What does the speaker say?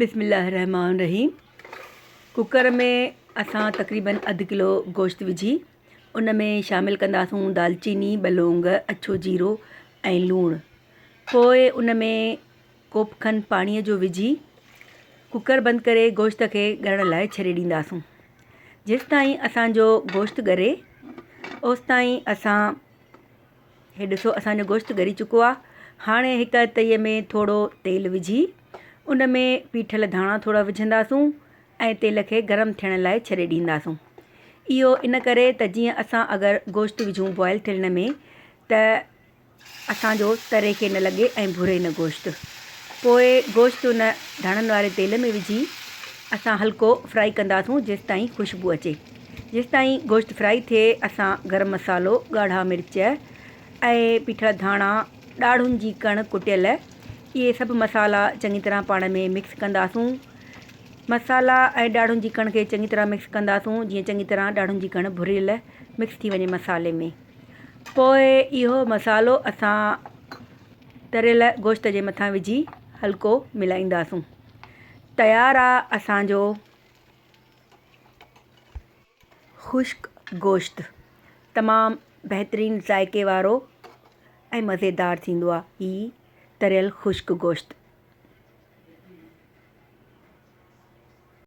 بسم الله الرحمٰن الرحيم ڪوڪر ۾ اسان تقريبن اڌ ڪلو گوشت وجهي ان ۾ شامل ڪنداسون دالچيني ٻه لونگ اڇو جيرو ۽ لوڻ پوء ان ۾ ڪوپ کن پاڻيء جو وجهي ڪوڪر بند ڪري گوشت کي ڳرڻ لاء ڇڏي ڏينداسون. جيستائين اسان جو گوشت ڳري اوستائين اسان هي ڏسو اسان جو گوشت ڳري چڪو آهي. هاڻي هڪ تئي ۾ ٿورو تيل وجهي ان ۾ پيٺل ڌاڻا ٿورا وجهنداسون ۽ تيل کي گرم ٿيڻ لاء ڇڏي ڏينداسون. اهو ان ڪري ته جيئن اسان اگر گوشت وجهون بوائل ٿيڻ ۾ ته اسان جو تري کي نه لڳي ۽ ڀري نه گوشت. پوء گوشت ان ڌاڻن واري تيل ۾ وجهي اسان هلڪو فرائي ڪنداسون جيستائين خوشبو اچي. جيستائين گوشت فرائي ٿئي اسان گرم مصالحو، ڳاڙها مرچ ۽ پيٺل ڌاڻا، ڏاڙهون جي ڪڻ ڪٽيل اهي سڀ مصالحا چڱي طرح پاڻ ۾ مڪس ڪنداسون. مصالحا ۽ ڏاڙهون جي ڪڻ کي چڱي طرح مڪس ڪنداسون جيئن چڱي طرح ڏاڙهون جي ڪڻ ڀريل مڪس ٿي وڃي مصالحي ۾. پوء اهو مصالحو اسان تريل گوشت جي مٿان وجهي هلڪو ملائينداسون. تيار آ اسان جو خشڪ گوشت. تمام بهترين ذائقي وارو ۽ مزيدار ٿيندو آ هي تريل خشڪ گوشت.